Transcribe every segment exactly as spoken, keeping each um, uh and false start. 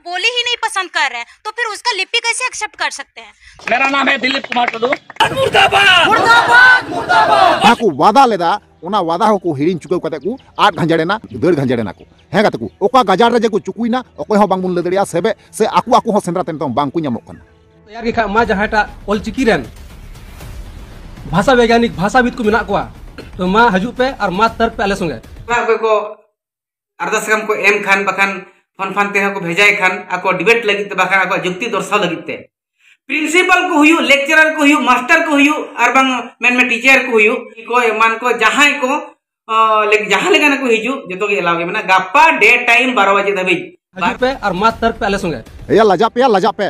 बोली ही नहीं पसंद कर रहे हैं, तो फिर उसका लिपि कैसे एक्सेप्ट कर सकते हैं? मेरा नाम है दिलीप कुमार टुडू। ᱡᱟᱦᱟᱸ ᱠᱚ ᱣᱟᱫᱟ ᱞᱮᱫᱟ, ᱚᱱᱟ ᱣᱟᱫᱟ ᱦᱚᱸᱠᱚ ᱦᱤᱲᱤᱧ ᱪᱩᱠᱟᱹᱣ ᱠᱟᱛᱮ ᱠᱚ ᱟᱫ ᱜᱷᱟᱸᱡᱮᱲ ᱮᱱᱟ, ᱫᱟᱹᱲ ᱜᱷᱟᱸᱡᱮᱲ ᱮᱱᱟ ᱠᱚ᱾ ᱦᱮᱸ ᱜᱟᱛᱮ ᱠᱚ, ᱚᱠᱟ ᱜᱟᱡᱟᱲ ᱨᱮ ᱡᱮ ᱠᱚ ᱪᱩᱠᱩᱭᱱᱟ, ᱚᱠᱚᱭ ᱦᱚᱸ ᱵᱟᱝᱵᱚᱱ ᱞᱟᱹᱭ ᱫᱟᱲᱮᱭᱟᱜᱼᱟ, ᱥᱮᱵᱮ ᱥᱮ ᱟᱠᱚ ᱟᱠᱚ ᱦᱚᱸ ᱥᱮᱸᱫᱽᱨᱟ ᱛᱮ ᱱᱤᱛᱚᱝ ᱵᱟᱝ ᱠᱚ ᱧᱟᱢᱚᱜ ᱠᱟᱱᱟ᱾ ᱛᱮᱭᱟᱨ ᱜᱮ ᱠᱷᱟᱡ ᱢᱟ ᱡᱟᱦᱟᱸᱭᱴᱟᱜ ᱚᱞᱪᱤᱠᱤ ᱨᱮᱱ ᱵᱷᱟᱥᱟ ᱵᱮᱜᱽᱜᱟᱱᱤᱠ, ᱵᱷᱟᱥᱟᱵᱤᱫ ᱠᱚ ᱢᱮᱱᱟᱜ ᱠᱚᱣᱟ, ᱛᱚ ᱢᱟ ᱦᱤᱡᱩᱜ ᱯᱮ ᱟᱨ ᱢᱟ ᱛᱟᱨᱠ ᱯᱮ ᱟᱞᱮ ᱥᱚᱸᱜᱮ᱾ ᱚᱠᱚᱭ ᱠᱚ ᱟᱨᱫᱟᱥ ᱥᱟᱠᱟᱢ ᱠᱚ ᱮᱢ ᱠᱷᱟᱱ, ᱵᱟᱠᱷᱟᱱ ᱯᱷᱳᱱ ᱯᱷᱟᱱ ᱛᱮᱦᱚᱸ ᱠᱚ ᱵᱷᱮᱡᱟᱭ ᱠᱷᱟᱱ ᱟᱠᱚ ᱰᱤᱵᱮᱴ ᱞᱟᱹᱜᱤᱫ ᱛᱮ, ᱵᱟᱠᱷᱟᱱ ᱟᱠᱚᱣᱟᱜ ᱡᱩᱠᱛᱤ ᱫᱚᱨᱥᱟᱣ ᱞᱟᱹᱜᱤᱫ ᱛᱮ, ᱯᱨᱤᱱᱥᱤᱯᱟᱞ ᱠᱚ ᱦᱩᱭᱩᱜ, ᱞᱮᱠᱪᱟᱨᱟᱨ ᱠᱚ ᱦᱩᱭᱩᱜ, ᱢᱟᱥᱴᱟᱨ ᱠᱚ ᱦᱩᱭᱩᱜ, ᱟᱨ ᱵᱟᱝ ᱢᱮᱱᱢᱮ ᱴᱤᱪᱟᱨ ᱠᱚ ᱦᱩᱭᱩᱜ, ᱠᱚ ᱮᱢᱟᱱ ᱠᱚ ᱡᱟᱦᱟᱸᱭ ᱠᱚ, ᱚ, ᱞᱮ- ᱡᱟᱦᱟᱸ ᱞᱮᱠᱟᱱᱟᱜ ᱠᱚ ᱦᱤᱡᱩᱜ, ᱡᱚᱛᱚ ᱜᱮ ᱮᱞᱟᱣ ᱜᱮ ᱢᱮᱱᱟᱜᱼᱟ᱾ ᱜᱟᱯᱟ ᱰᱮ ᱴᱟᱭᱤᱢ ᱵᱟᱨᱚ ᱵᱟᱡᱮ ᱫᱷᱟᱹᱵᱤᱡ᱾ ᱦᱤᱡᱩᱜ ᱯᱮ ᱟᱨ ᱢᱟ ᱛᱟᱨᱠ ᱯᱮ ᱟᱞᱮ ᱥᱚᱸᱜᱮ᱾ ᱮᱭᱟ, ᱞᱟᱡᱟᱜ ᱯᱮᱭᱟ, ᱞᱟᱡᱟᱜ ᱯᱮ᱾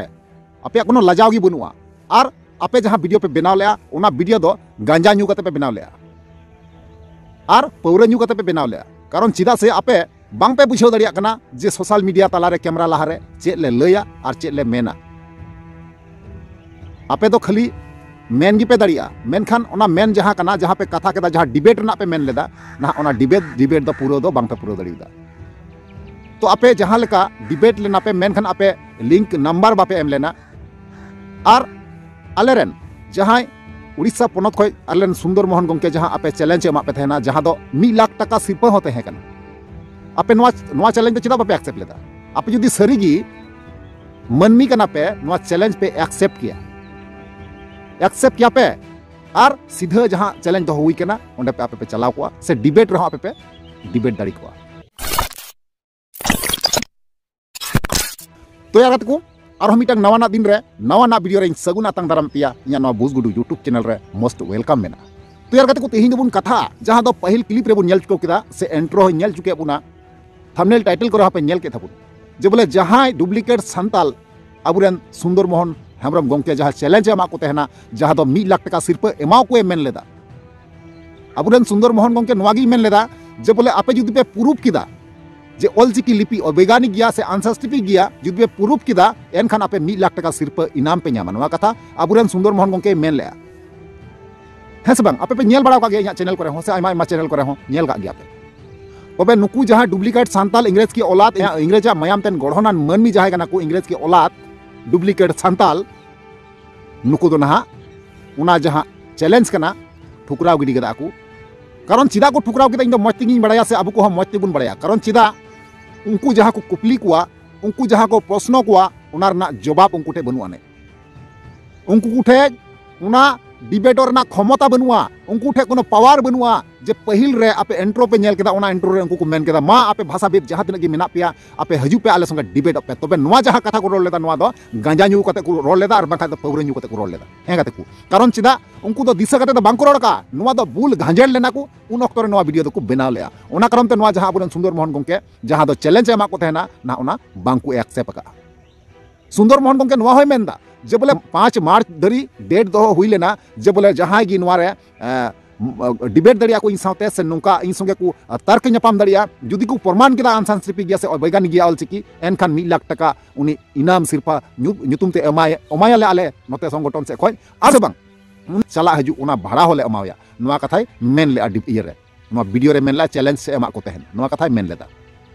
ᱟᱯᱮᱭᱟᱜ ᱠᱳᱱᱳ ᱞᱟᱡᱟᱣ ᱜᱮ ᱵᱟᱹᱱᱩᱜᱼᱟ᱾ ᱟᱨ ᱟᱯᱮ ᱡᱟᱦᱟᱸ ᱵᱷᱤᱰᱤᱭᱳ ᱯᱮ ᱵᱮᱱᱟᱣ ᱞᱮᱜᱼᱟ, ᱚᱱᱟ ᱵᱷᱤᱰᱤᱭᱳ ᱫᱚ ᱜᱟᱸᱡᱟ ᱧᱩ ᱠᱟᱛᱮ ᱯᱮ ᱵᱮᱱᱟᱣ ᱞᱮᱜᱼᱟ ᱟᱨ ᱯᱟᱹᱣᱨᱟᱹ ᱧᱩ ᱠᱟᱛᱮ ᱯᱮ ᱵᱮᱱᱟᱣ ᱞᱮᱜᱼᱟ᱾ ᱠᱟᱨᱚᱱ ᱪᱮᱫᱟᱜ ᱥᱮ ᱟᱯᱮ ᱵᱟᱝ ᱯᱮ ᱵᱩᱡᱷᱟᱹᱣ ᱫᱟᱲᱮᱭᱟᱜ ᱠᱟᱱᱟ ᱡᱮ ᱥᱳᱥᱟᱞ ᱢᱤᱰᱤᱭᱟ ᱛᱟᱞᱟᱨᱮ, ᱠᱮᱢᱮᱨᱟ ᱞᱟᱦᱟᱨᱮ ᱪᱮᱫ ᱞᱮ ᱞᱟᱹᱭᱟ ᱟᱨ ᱪᱮᱫ ᱞᱮ ᱢᱮᱱᱟ᱾ ᱟᱯᱮ ᱫᱚ ᱠᱷᱟᱹᱞᱤ ᱢᱮᱱ ᱜᱮᱯᱮ ᱫᱟᱲᱮᱭᱟᱜᱼᱟ, ᱢᱮᱱᱠᱷᱟᱱ ᱚᱱᱟ ᱢᱮᱱ ᱡᱟᱦᱟᱸ ᱠᱟᱱᱟ, ᱡᱟᱦᱟᱸ ᱯᱮ ᱠᱟᱛᱷᱟ ᱠᱮᱫᱟ, ᱡᱟᱦᱟᱸ ᱰᱤᱵᱮᱴ ᱨᱮᱱᱟᱜ ᱯᱮ ᱢᱮᱱ ᱞᱮᱫᱟ, ᱱᱟᱦᱟᱜ ᱚᱱᱟ ᱰᱤᱵᱮᱴ, ᱰᱤᱵᱮᱴ ᱫᱚ ᱯᱩᱨᱟᱹᱣ ᱫᱚ ᱵᱟᱝ ᱯᱮ ᱯᱩᱨᱟᱹᱣ ᱫᱟᱲᱮᱭᱟᱫᱟ᱾ ᱛᱚ ᱟᱯᱮ ᱡᱟᱦᱟᱸ ᱞᱮᱠᱟ ᱰᱤᱵᱮᱴ ᱞᱮᱱᱟ ᱯᱮ, ᱢᱮᱱᱠᱷᱟᱱ ᱟᱯᱮ ᱞᱤᱝᱠ ᱱᱟᱢᱵᱟᱨ ᱵᱟᱯᱮ ᱮᱢ ᱞᱮᱱᱟ᱾ ᱟᱨ ᱟᱞᱮᱨᱮᱱ ᱡᱟᱦᱟᱸᱭ ᱩᱲᱤᱥᱥᱟ ᱯᱚᱱᱚᱛ ᱠᱷᱚᱱ ᱟᱞᱮᱨᱮᱱ ᱥᱩᱱᱫᱚᱨ ᱢᱳᱦᱚᱱ ᱜᱚᱢᱠᱮ ᱡᱟᱦᱟᱸ ᱟᱯᱮ ᱪᱮᱞᱮᱧᱡᱽ ᱮᱢᱟᱜ ᱯᱮ ᱛᱟᱦᱮᱱᱟ, ᱡᱟᱦᱟᱸ ᱫᱚ ᱢᱤᱫ ᱞᱟᱠᱷ ᱴᱟᱠᱟ ᱥᱤᱨᱯᱟᱹ ᱦᱚᱸ ᱛᱟᱦᱮᱸ ᱠᱟᱱᱟ, ᱟᱯᱮ ᱱᱚᱣᱟ, ᱱᱚᱣᱟ ᱪᱮᱞᱮᱧᱡᱽ ᱫᱚ ᱪᱮᱫᱟᱜ ᱵᱟᱯᱮ ᱮᱠᱥᱮᱯᱴ ᱞᱮᱫᱟ? ᱟᱯᱮ ᱡᱩᱫᱤ ᱥᱟᱹᱨᱤᱜᱮ ᱢᱟᱹᱱᱢᱤ ᱠᱟᱱᱟ ᱯᱮ, ᱱᱚᱣᱟ ᱪᱮᱞᱮᱧᱡᱽ ᱯᱮ ᱮᱠᱥᱮᱯᱴ ᱠᱮᱭᱟ, ᱮᱠᱥᱮᱯᱴ ᱠᱮᱭᱟ ᱯᱮ᱾ ᱟᱨ ᱥᱤᱫᱷᱟᱹ ᱡᱟᱦᱟᱸ ᱪᱮᱞᱮᱧᱡᱽ ᱫᱚᱦᱚ ᱦᱩᱭ ᱠᱟᱱᱟ, ᱚᱸᱰᱮ ᱯᱮ ᱟᱯᱮ ᱯᱮ ᱪᱟᱞᱟᱣ ᱠᱚᱜᱼᱟ, ᱥᱮ ᱰᱤᱵᱮᱴ ᱨᱮᱦᱚᱸ ᱟᱯᱮ ᱯᱮ ᱰᱤᱵᱮᱴ ᱫᱟᱲᱮ ᱠᱚᱜᱼᱟ᱾ ᱛᱚ ᱭᱟᱨ ᱜᱟᱛᱮ ᱠᱚ, ᱟᱨᱦᱚᱸ ᱢᱤᱫᱴᱟᱝ ᱱᱟᱣᱟᱱᱟᱜ ᱫᱤᱱ ᱨᱮ ᱱᱟᱣᱟᱱᱟᱜ ᱵᱷᱤᱰᱤᱭᱳ ᱨᱮᱧ ᱥᱟᱹᱜᱩᱱ ᱟᱛᱟᱝ ᱫᱟᱨᱟᱢ ᱯᱮᱭᱟ ᱤᱧᱟᱹᱜ ᱱᱚᱣᱟ ᱵᱩᱡᱽ ᱜᱩᱰᱩ YouTube ᱪᱮᱱᱮᱞ ᱨᱮ most welcome ᱢᱮᱱᱟᱜᱼᱟ᱾ ᱛᱚ ᱭᱟᱨ ᱜᱟᱛᱮ ᱠᱚ, ᱛᱮᱦᱮᱧ ᱫᱚᱵᱚᱱ ᱠᱟᱛᱷᱟᱜᱼᱟ, ᱡᱟᱦᱟᱸ ᱫᱚ ᱯᱟᱹᱦᱤᱞ ᱠᱞᱤᱯ ᱨᱮᱵᱚᱱ ᱧᱮᱞ ᱪᱩᱠᱟᱹᱣ ᱠᱮᱫᱟ, ᱥᱮ ᱤᱱᱴᱨᱳ ᱦᱚᱸᱧ ᱧᱮᱞ ᱪᱩᱠᱟᱹᱣ ᱵᱚᱱᱟ, ᱛᱷᱟᱢᱵᱱᱮᱞ ᱴᱟᱭᱴᱮᱞ ᱠᱚᱨᱮ ᱦᱚᱸᱯᱮ ᱧᱮᱞ ᱠᱮᱫ ᱛᱟᱵᱚᱱ, ᱡᱮ ᱵᱚᱞᱮ ᱡᱟᱦᱟᱸᱭ ᱰᱩᱯᱞᱤᱠᱮᱴ ᱥᱟᱱᱛᱟᱞ ᱟᱵᱚᱨᱮᱱ ᱥᱩᱱᱫᱚᱨ ᱢᱳᱦᱚᱱ ᱦᱮᱢᱵᱨᱚᱢ ᱜᱚᱢᱠᱮ ᱡᱟᱦᱟᱸ ᱪᱮᱞᱮᱧᱡᱽ ᱮ ᱮᱢᱟᱜ ᱠᱚ ᱛᱟᱦᱮᱱᱟ, ᱡᱟᱦᱟᱸ ᱫᱚ ᱢᱤᱫ ᱞᱟᱠᱷ ᱴᱟᱠᱟ ᱥᱤᱨᱯᱟᱹ ᱮᱢᱟᱣ ᱠᱚᱭ ᱢᱮᱱ ᱞᱮᱫᱟ, ᱟᱵᱚᱨᱮᱱ ᱥᱩᱱᱫᱚᱨ ᱢᱳᱦᱚᱱ ᱜᱚᱢᱠᱮ ᱱᱚᱣᱟ ᱜᱮᱭ ᱢᱮᱱ ᱞᱮᱫᱟ ᱡᱮ ᱵᱚᱞᱮ ᱟᱯᱮ ᱡᱩᱫᱤ ᱯᱮ ᱯᱨᱩᱯ ᱠᱮᱫᱟ ᱡᱮ ᱚᱞᱪᱤᱠᱤ ᱞᱤᱯᱤ ᱚᱵᱮᱜᱟᱱᱤᱠ ᱜᱮᱭᱟ ᱥᱮ ᱟᱱᱥᱟᱭᱮᱱᱴᱤᱯᱷᱤᱠ ᱜᱮᱭᱟ, ᱡᱩᱫᱤ ᱯᱮ ᱯᱨᱩᱯ ᱠᱮᱫᱟ, ᱮᱱᱠᱷᱟᱱ ᱟᱯᱮ ᱢᱤᱫ ᱞᱟᱠᱷ ᱴᱟᱠᱟ ᱥᱤᱨᱯᱟᱹ ᱤᱱᱟᱢ ᱯᱮ ᱧᱟᱢᱟ᱾ ᱱᱚᱣᱟ ᱠᱟᱛᱷᱟ ᱟᱵᱚᱨᱮᱱ ᱥᱩᱱᱫᱚᱨ ᱢᱳᱦᱚᱱ ᱜᱚᱢᱠᱮᱭ ᱢᱮᱱ ᱞᱮᱫᱼᱟ᱾ ᱦᱮᱸ ᱥᱮ ᱵᱟᱝ? ᱟᱯᱮ ᱯᱮ ᱧᱮᱞ ᱵᱟᱲᱟ ᱟᱠᱟᱫ ᱜᱮᱭᱟ ᱤᱧᱟᱹᱜ ᱪᱮᱱᱮᱞ ᱠᱚᱨᱮ ᱦᱚᱸ, ᱥᱮ ᱟᱭᱢᱟ ᱟᱭᱢᱟ ᱪᱮᱱᱮᱞ ᱠᱚᱨᱮ ᱦᱚᱸ ᱧᱮᱞ ᱠᱟᱜ ᱜᱮᱭᱟ ᱯᱮ᱾ ᱛᱚᱵᱮ ᱱᱩᱠᱩ ᱡᱟᱦᱟᱸ duplicate ᱥᱟᱱᱛᱟᱞ, ᱤᱝᱨᱮᱡᱽ ᱠᱤ ᱚᱞᱟᱫ, ᱤᱝᱨᱮᱡᱽ ᱟᱜ ᱢᱟᱭᱟᱢ ᱛᱮᱱ ᱜᱚᱲᱦᱚᱱᱟᱱ ᱢᱟᱹᱱᱢᱤ ᱡᱟᱦᱟᱸᱭ ᱠᱟᱱᱟ ᱠᱚ, ᱤᱝᱨᱮᱡᱽ ᱠᱤ ᱚᱞᱟᱫ, duplicate ᱥᱟᱱᱛᱟᱞ, ᱱᱩᱠᱩ ᱫᱚ ᱱᱟᱦᱟᱜ ᱚᱱᱟ ᱡᱟᱦᱟᱸ challenge ᱠᱟᱱᱟ, ᱴᱷᱩᱠᱨᱟᱣ ᱜᱤᱰᱤ ᱠᱟᱫᱟ ᱠᱚ᱾ ᱠᱟᱨᱚᱱ ᱪᱮᱫᱟᱜ ᱠᱚ ᱴᱷᱩᱠᱨᱟᱣ ᱠᱮᱫᱟ, ᱤᱧ ᱫᱚ ᱢᱚᱡᱽ ᱛᱮᱜᱤᱧ ᱵᱟᱲᱟᱭᱟ, ᱥᱮ ᱟᱵᱚ ᱠᱚᱦᱚᱸ ᱢᱚᱡᱽ ᱛᱮᱵᱚᱱ ᱵᱟᱲᱟᱭᱟ᱾ ᱠᱟᱨᱚᱱ ᱪᱮᱫᱟᱜ ᱩᱱᱠᱩ ᱡᱟᱦᱟᱸ ᱠᱚ ᱠᱩᱯᱞᱤ ᱠᱚᱣᱟ, ᱩᱱᱠᱩ ᱡᱟᱦᱟᱸ ᱠᱚ ᱯᱨᱚᱥᱱᱚ ᱠᱚᱣᱟ, ᱚᱱᱟ ᱨᱮᱱᱟᱜ ᱡᱚᱵᱟᱵ ᱩᱱᱠᱩ ᱴᱷᱮᱱ ᱵᱟᱹᱱᱩᱜ ᱟᱹᱱᱤᱡ᱾ ᱩᱱᱠᱩ ᱠᱚ ᱴᱷᱮᱱ ᱚᱱᱟ debate ᱨᱮᱱᱟᱜ ᱠᱷᱚᱢᱚᱛᱟ ᱵᱟᱹᱱᱩᱜᱼᱟ, ᱩᱱᱠᱩ ᱴᱷᱮᱱ ᱠᱳᱱᱳ power ᱵᱟᱹᱱᱩᱜᱼᱟ᱾ ᱡᱮ ᱯᱟᱹᱦᱤᱞ ᱨᱮ ᱟᱯᱮ intro ᱯᱮ ᱧᱮᱞ ᱠᱮᱫᱟ, ᱚᱱᱟ intro ᱨᱮ ᱩᱱᱠᱩ ᱠᱚ ᱢᱮᱱ ᱠᱮᱫᱟ, "ᱢᱟ ᱟᱯᱮ ᱵᱷᱟᱥᱟᱵᱤᱫ ᱡᱟᱦᱟᱸ ᱛᱤᱱᱟᱹᱜ ᱜᱮ ᱢᱮᱱᱟᱜ ᱯᱮᱭᱟ, ᱟᱯᱮ ᱦᱤᱡᱩᱜ ᱯᱮ ᱟᱞᱮ ᱥᱚᱸᱜᱮ debate ᱚᱜ ᱯᱮ᱾" ᱛᱚᱵᱮ ᱱᱚᱣᱟ ᱡᱟᱦᱟᱸ ᱠᱟᱛᱷᱟ ᱠᱚ ᱨᱚᱲ ᱞᱮᱫᱟ, ᱱᱚᱣᱟ ᱫᱚ ᱜᱟᱸᱡᱟ ᱧᱩ ᱠᱟᱛᱮ ᱠᱚ ᱨᱚᱲ ᱞᱮᱫᱟ, ᱟᱨ ᱵᱟᱝᱠᱷᱟᱱ ᱫᱚ ᱯᱟᱹᱣᱨᱟᱹ ᱧᱩ ᱠᱟᱛᱮ ᱠᱚ ᱨᱚᱲ ᱞᱮᱫᱟ᱾ ᱦᱮᱸ ᱜᱟᱛᱮ ᱠᱚ, ᱠᱟᱨᱚᱱ ᱪᱮᱫᱟᱜ? ᱩᱱᱠᱩ ᱫᱚ ᱫᱤᱥᱟᱹ ᱠᱟᱛᱮ ᱫᱚ ᱵᱟᱝ ᱠᱚ ᱨᱚᱲ ᱠᱟᱜᱼᱟ, ᱱᱚᱣᱟ ᱫᱚ ᱵᱩᱞ ᱜᱟᱸᱡᱮᱲ ᱞᱮᱱᱟ ᱠᱚ, ᱩᱱ ᱚᱠᱛᱚ ᱨᱮ ᱱᱚᱣᱟ video ᱫᱚᱠᱚ ᱵᱮᱱᱟᱣ ᱞᱮᱜᱼᱟ᱾ ᱚᱱᱟ ᱠᱟᱨᱚᱱ ᱛᱮ ᱱᱚᱣᱟ ᱡᱟᱦᱟᱸ ᱟᱵᱚᱨᱮᱱ ᱥᱩᱱᱫᱚᱨ ᱢᱳᱦᱚᱱ ᱜᱚᱢᱠᱮ ᱡᱟᱦᱟᱸ ᱫᱚ challenge ᱮ ᱮᱢᱟᱜ ᱠᱚ ᱛᱟᱦᱮᱱᱟ, ᱱᱟᱦᱟᱜ ᱚᱱᱟ ᱵᱟᱝ ᱠᱚ accept ᱟᱠᱟᱜᱼᱟ᱾ ᱥᱩᱱᱫᱚᱨ ᱢᱳᱦᱚᱱ ᱜᱚᱢᱠᱮ ᱱᱚᱣᱟ ᱦᱚᱸᱭ ᱢᱮᱱᱫᱟ ᱡᱮ ᱵᱚᱞᱮ ᱯᱟᱸᱪ ᱢᱟᱨᱪ ᱫᱷᱟᱹᱨᱤᱡ date ᱫᱚᱦᱚ ᱦᱩᱭ ᱞᱮᱱᱟ, ᱡᱮ ᱵᱚᱞᱮ ᱡᱟᱦᱟᱸᱭ ᱜᱮ ᱱᱚᱣᱟ ᱨᱮ, ᱮ, debate ᱫᱟᱲᱮᱭᱟᱜᱼᱟ ᱠᱚ ᱤᱧ ᱥᱟᱶᱛᱮ, ᱥᱮ ᱱᱚᱝᱠᱟ ᱤᱧ ᱥᱚᱸᱜᱮ ᱠᱚ, ᱮ, ᱛᱟᱨᱠ ᱧᱟᱯᱟᱢ ᱫᱟᱲᱮᱭᱟᱜᱼᱟ᱾ ᱡᱩᱫᱤ ᱠᱚ ᱯᱨᱚᱢᱟᱱ ᱠᱮᱫᱟ unsanscript ᱜᱮᱭᱟ ᱥᱮ ᱚᱵᱳᱭᱜᱟᱱᱤᱠ ᱜᱮᱭᱟ ᱚᱞᱪᱤᱠᱤ, ᱮᱱᱠᱷᱟᱱ ᱢᱤᱫ ᱞᱟᱠᱷ ᱴᱟᱠᱟ ᱩᱱᱤ ᱤᱱᱟᱢ ᱥᱤᱨᱯᱷᱟ ᱧᱩ-, ᱧᱩᱛᱩᱢ ᱛᱮ ᱮᱢᱟᱭ, ᱮᱢᱟᱭᱟᱞᱮ ᱟᱞᱮ ᱱᱚᱛᱮ ᱥᱚᱝᱜᱚᱴᱷᱚᱱ ᱥᱮᱫ ᱠᱷᱚᱱ, ᱟᱨ ᱥᱮ ᱵᱟᱝ ᱪᱟᱞᱟᱜ ᱦᱤᱡᱩᱜ ᱚᱱᱟ ᱵᱷᱟᱲᱟ ᱦᱚᱸᱞᱮ ᱮᱢᱟᱣᱟᱭᱟ᱾ ᱱᱚᱣᱟ ᱠᱟᱛᱷᱟᱭ ᱢᱮᱱ ᱞᱮᱜᱼᱟ ᱰᱤ-, ᱤᱭᱟᱹ ᱨᱮ, ᱱᱚᱣᱟ video ᱨᱮ ᱢᱮᱱ ᱞᱮᱜᱼᱟ, challenge ᱮ ᱮᱢᱟᱜ ᱠᱚ ᱛᱟᱦᱮᱱ, ᱱᱚᱣᱟ ᱠᱟᱛᱷᱟᱭ ᱢᱮᱱ ᱞᱮᱫᱟ᱾